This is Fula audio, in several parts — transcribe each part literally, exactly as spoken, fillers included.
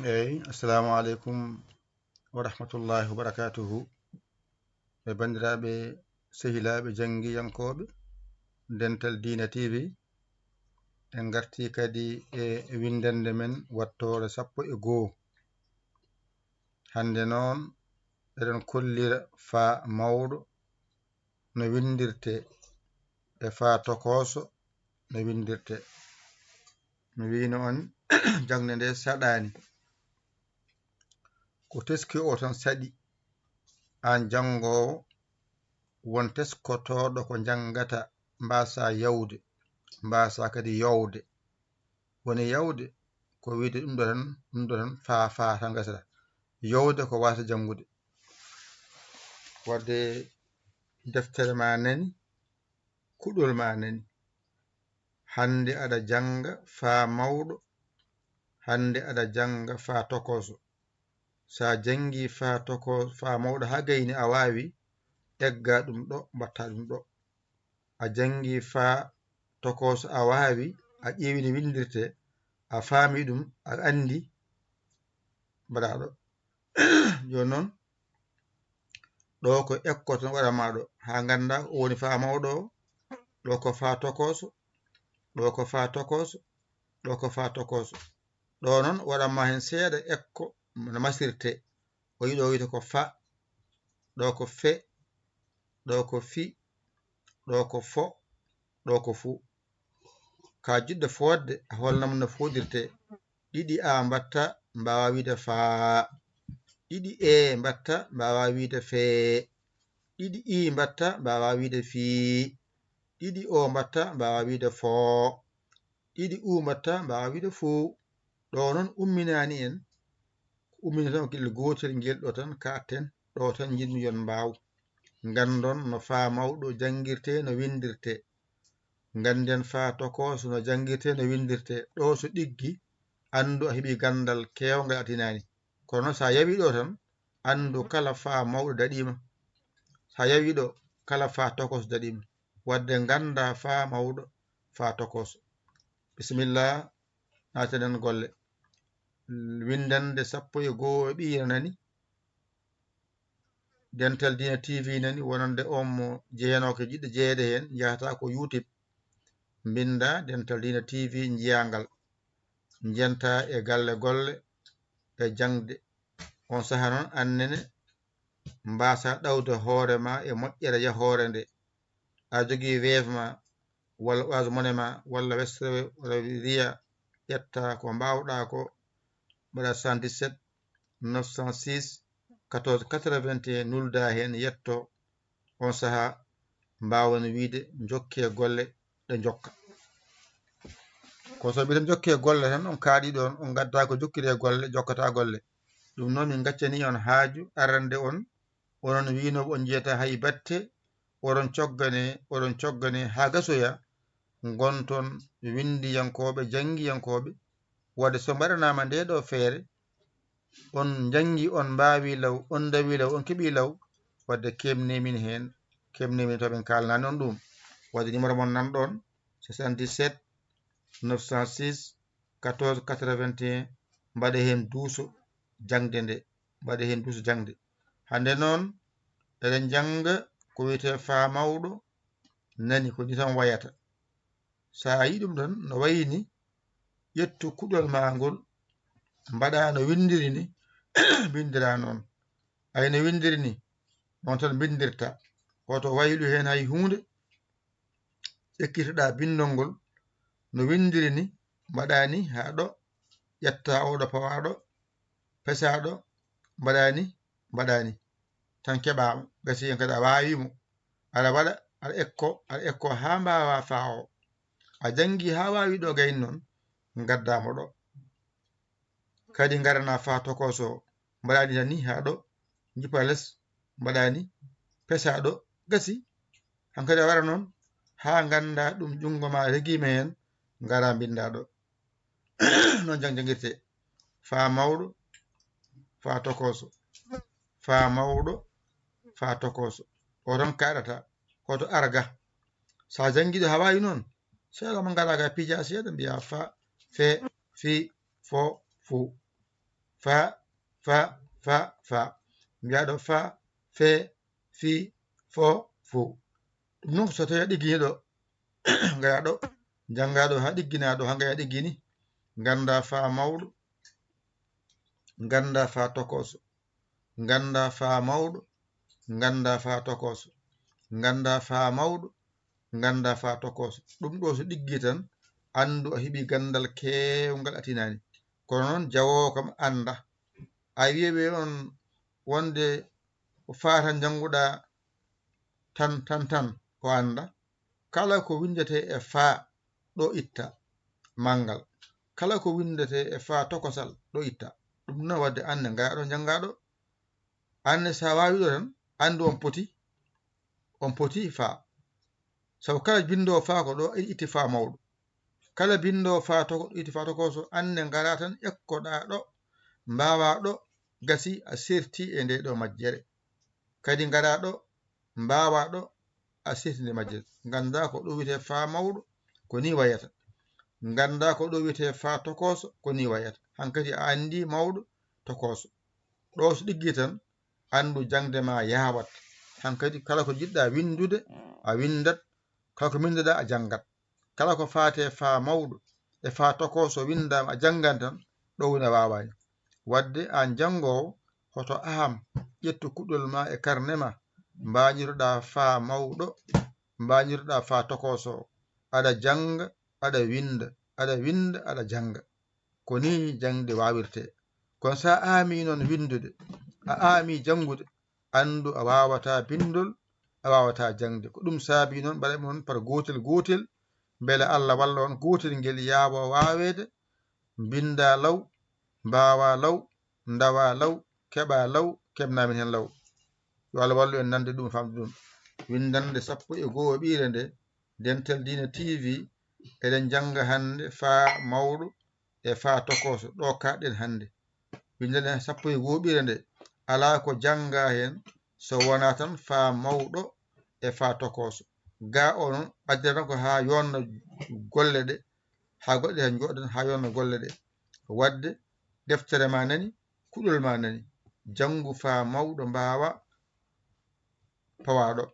Eyi, assalamu aleykum wa rahmatullahi wa barakatuhu. E banndiraaɓe, sehilaaɓe, janngiyankooɓe Dental Diina T V, en ngartii kadi e winndannde men wattoore sappo e goo. Hannde noon, eɗen kollira faa mawɗo no winndirtee e faa tokooso no winndirtee. Mi wiino on, jaŋde nde saɗaani. Ko teski o tan saɗi. Aan janngoowo, won teskotooɗo ko njanngata, mbaasa yawde, mbaasa kadi yowde. Woni yawde ko wiyde ɗum ɗo tan, ɗum ɗo tan, faa, faa tan gasata. Yowde ko waasa janngude. Wadde deftere ma nani, kuɗol ma nani. Hannde aɗa jannga faa mawɗo, hannde aɗa jannga faa tokooso. So a janngii faa tokoo-, faa mawɗo haa gayni a waawi, egga ɗum ɗo, mbaɗta ɗum ɗo. A janngii faa tokooso a waawi, a ƴeewi no winndirtee, a faami ɗum, a anndi, mbaɗa ɗo. Jooni noon, ɗo ko ekko tan waɗa ma ɗo, haa ngannda o woni faa mawɗo o, ɗo ko faa tokooso, ɗo ko faa tokooso, ɗo ko faa tokooso. Ɗo noon waɗa ma heen seeɗa ekko no masirtee. O yiɗo wiyde ko fa, ɗo ko fe, ɗo ko fi, ɗo ko fo, ɗo ko fu. Ka jiɗɗo fooɗde, a holnam no fooɗirtee. Ɗiɗi a mbaɗta, mbaawa wiyde faa. Ɗiɗi e mbaɗta, mbaawa wiyde fee. Ɗiɗi i mbaɗta, mbaawa wiyde fii. Ɗiɗi o mbaɗta, mbaawa wiyde foo. Ɗiɗi u mbaɗta, mbaawa wiyde fuu. Ɗo noon umminaani en. Ko ummini tan ko geɗel gootel ngel ɗo tan kaaɗten, ɗo tan njiɗmi yon mbaaw. Nganndon no faa mawɗo janngirtee, no winndirtee. Ngannden faa tokooso no janngirtee, no winndirtee. Ɗo so ɗiggi, anndu a heɓii ganndal keewngal a tinaani. Kono so a yawii ɗo tan, anndu kala faa mawɗo daɗiima. So a yawii ɗo, kala faa tokooso daɗiima. Wadde nganndaa faa mawɗo, faa tokooso. Bisimilla, naataɗen golle. Winndannde sappo e goo e ɓiire nani. Dental Diina T V nani, wonande on mo jeyanooke jiɗɗo jeyeede heen, njahata ko YouTube, mbinnda Dental Diina T V, njiyaa ngal. Njenta e galle golle e jaŋde. On saha noon, annene mbaasa ɗawde hoore ma e moƴƴere yahoore nde. A jogii Wave ma, walla Orange Money ma, walla Western Union, ƴetta ko mbaawɗaa ko, mbaɗa soixante-dix-sept neuf cent six quatorze quatre-vingt-un, nulda heen, yetto. On saha mbaawen wiyde njokkee golle, ɗe njokka. Ko so mbiɗen njokkee golle tan, on kaaɗi ɗoon, on ngadda ko jokkiree golle, jokkata golle. Ɗum noon min ngaccanii on haaju arande on, onon wiinooɓe on njiyataa hay batte, oɗon coggane, oɗon coggane haa gasoya, ngonton winndiyankooɓe, janngiyankooɓe. Wadde so mbaɗanaama ndee ɗoo feere, on njanngi, on mbaawi law, on ndawi law, on keɓi law, wadde keɓnee min heen, keɓnee min taw min kaalnaani on ɗum. Wadde numéro mon nan ɗoon, soixante-dix-sept neuf cent six quatorze quatre-vingt-un, mbaɗee heen duuso jaŋde nde, mbaɗee heen duuso jaŋde. Hannde noon, eɗen njannga ko wiyetee faa mawɗo nani, ko ni tan wayata. So a yii ɗum tan, no wayi ni, ƴettu kuɗol maa ngol, mbaɗaa no winndiri ni, mbinndiraa noon. Ay no winndiri ni, noon tan mbinndirta. Hoto waylu heen hay huunde, ekkitoɗaa binndol ngol, no winndiri ni, mbaɗaa ni haa ɗo, ƴettaa oo ɗo, pawaa ɗo, pesaa ɗo, mbaɗaa ni, mbaɗaa ni. Tan keɓaama, gasi heen kadi a waawi mo. Aɗa waɗa, aɗa ekko, aɗa ekko haa mbaawaa faa o. A janngi haa waawi ɗo gayni noon, ngaddaa mo ɗo. Kadi ngaranaa faa tokooso o. Mbaɗaa ni tan ni haa ɗo, njippaa les, mbaɗaa ni, pesaa ɗo, gasi. Hankadi a waɗa noon haa nganndaa ɗum junngo ma regiima heen, ngaraa mbinndaa ɗo. Noon jang-, janngirtee. Faa mawɗo, faa tokooso. Faa mawɗo, faa tokooso. O tan kaaɗata, hoto arga. So a janngii ɗo haa waawi noon, seeɗa mo ngaraa ga pija seeɗa, mbiyaa fa, fe, fi, fo, fu. fa, fa, fa, fa. Mbiyaa ɗo fa, fe, fi, fo, fu. Ɗum noon, so tawii a ɗigginii ɗo, ngaraa ɗo, njanngaa ɗo haa ɗigginaa ɗo, haa ngaraa a ɗiggini, nganndaa fa mawɗo, nganndaa fa tokooso, nganndaa fa mawɗo, nganndaa fa tokooso, nganndaa fa mawɗo, nganndaa fa tokooso. Ɗum ɗo so ɗiggii tan, anndu a heɓii ganndal keewngal a tinaani. Kono noon, jawoowo kam annda. A wiye ɓe on wonde ko fa tan njannguɗaa tan, tan, tan, o annda. Kala ko winndetee e fa ɗo itta, manngal. Kala ko winndetee e fa tokosal ɗo itta. Ɗum noon waɗde aan ne ngaraa ɗo njanngaa ɗo. Aan ne so a waawii ɗo tan, anndu on poti, on poti fa. Sabu kala binndoowo fa ko ɗo itti fa mawɗo. Kala binndoowo fa toko-, itti fa tokooso, aan ne ngaraa tan ekkoɗaa ɗo, mbaawaa ɗo, gasi a sertii e nde ɗo majjere. Kadi ngaraa ɗo, mbaawaa ɗo, a sertii nde majjere. Nganndaa ko ɗo wiyetee fa mawɗo, ko nii wayata. Nganndaa ko ɗo wiyetee fa tokooso, ko nii wayata. Hankadi a anndii mawɗo tokooso. Ɗo so ɗiggii tan, anndu jaŋde ma yaawat. Hankadi kala ko njiɗɗaa winndude, a winndat. Kala ko mbinnduɗaa, a janngat. Kala ko faati e fa mawɗo e fa tokooso winndaama, a janngan tan, ɗo woni a waawaani. Waɗde aan janngoowo, hoto aham ƴettu kuɗol ma e karne ma, mbaañiroɗaa fa mawɗo, mbaañiroɗaa fa tokooso. Aɗa jannga, aɗa winnda, aɗa winnda, aɗa jannga. Ko nii jaŋde waawirtee. Kono so a aamii noon winndude, a aamii janngude, anndu a waawataa binndol, a waawataa jaŋde. Ko ɗum saabii noon mbaɗa-mi on par gootel gootel, mbele Allah walla on gootel ngel yaawa waaweede, mbinndaa law, mbaawaa law, ndawaa law, keɓaa law, keɓnaa min heen law. Yo Allah wallu en nande ɗum, famde ɗum. Winndannde sappo e goo ɓiire nde, Dental Diine T V, eɗen njannga hannde fa mawɗo e fa tokooso, ɗo kaaɗɗen hannde. Winndannde sappo e goo ɓiire nde, alaa ko janngaa heen so wonaa tan fa mawɗo e fa tokooso. Gaa o noon, addira tan ko haa yonna golle ɗe, haa goɗɗe tan njooɗan haa yonna golle ɗe. Waɗde deftere ma nani, kuɗol ma nani. Janngu fa mawɗo mbaawa pawaa ɗo.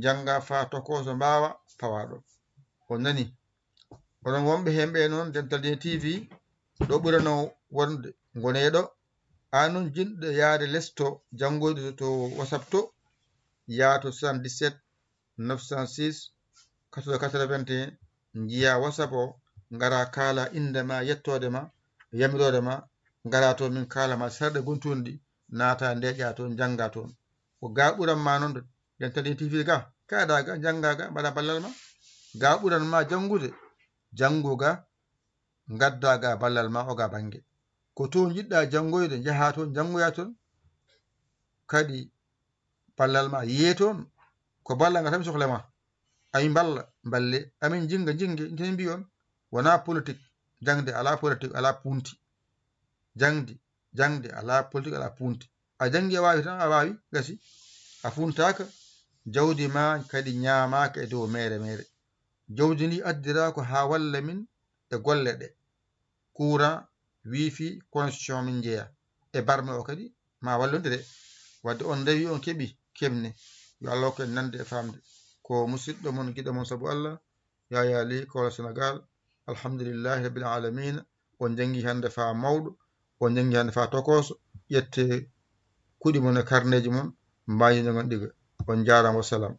Jannga fa tokooso mbaawa pawaa ɗo. On nani? Onon wonɓe heen ɓe noon, Dental Diine T V, ɗo ɓuranoo wonde, ngonee ɗo. Aan noon jiɗɗo yahde les to janngoyde to, to WhatsApp to, yaa to soixante-dix-sept neuf cent six quatre-vingts quatre-vingt-un, njiyaa WhatsApp o, ngaraa kaalaa innde ma, yettoode ma, yamiroore ma, ngaraa toon, min kaalana ma sarɗi gontuɗi ɗi, naataa ndeeƴaa toon, njanngaa toon. Ko gaa ɓuran ma noon, Dental Diine T V gaa, kaaɗaa gaa, njanngaa gaa, mbaɗaa ballal ma. Gaa ɓuran ma janngude, janngu gaa, ngaddaa gaa ballal ma o gaa bannge. Ko toon njiɗɗaa janngoyde, njahaa toon, njanngoyaa toon. Kadi ballal ma yiyee toon. Ko ballal ngal tan mi sohla ma. Amin mballa, mballee. Amin njinnga, njinnge. Ina mbiy on, wonaa politik. Jaŋde alaa politik, alaa punti. Jaŋde, jaŋde alaa politik, alaa punti. A janngi, a waawi tan, a waawi, gasi. A funtaaka, jawdi ma kadi ñaamaaka e dow meere meere. Jawdi ndi addiraa ko haa walla min e golle ɗe. Courant, wifi, connexion min njeya. E barme o kadi, ma wallondire. Wadde on ndewi, on keɓi, keɓne. Yo Allah hokku en nande e faamde. Ko musidɗo mon, giɗo mon sabu Allah, Yaya Ly, Koola Senegal. Alhamdulillahi Rabbil Alamina. On janngi hannde fa mawɗo, on janngi hannde fa tokooso. Ƴette kuɗi mon e karneeji mon, mbaajinde ngon ɗiga. On njaaraama, wassalam.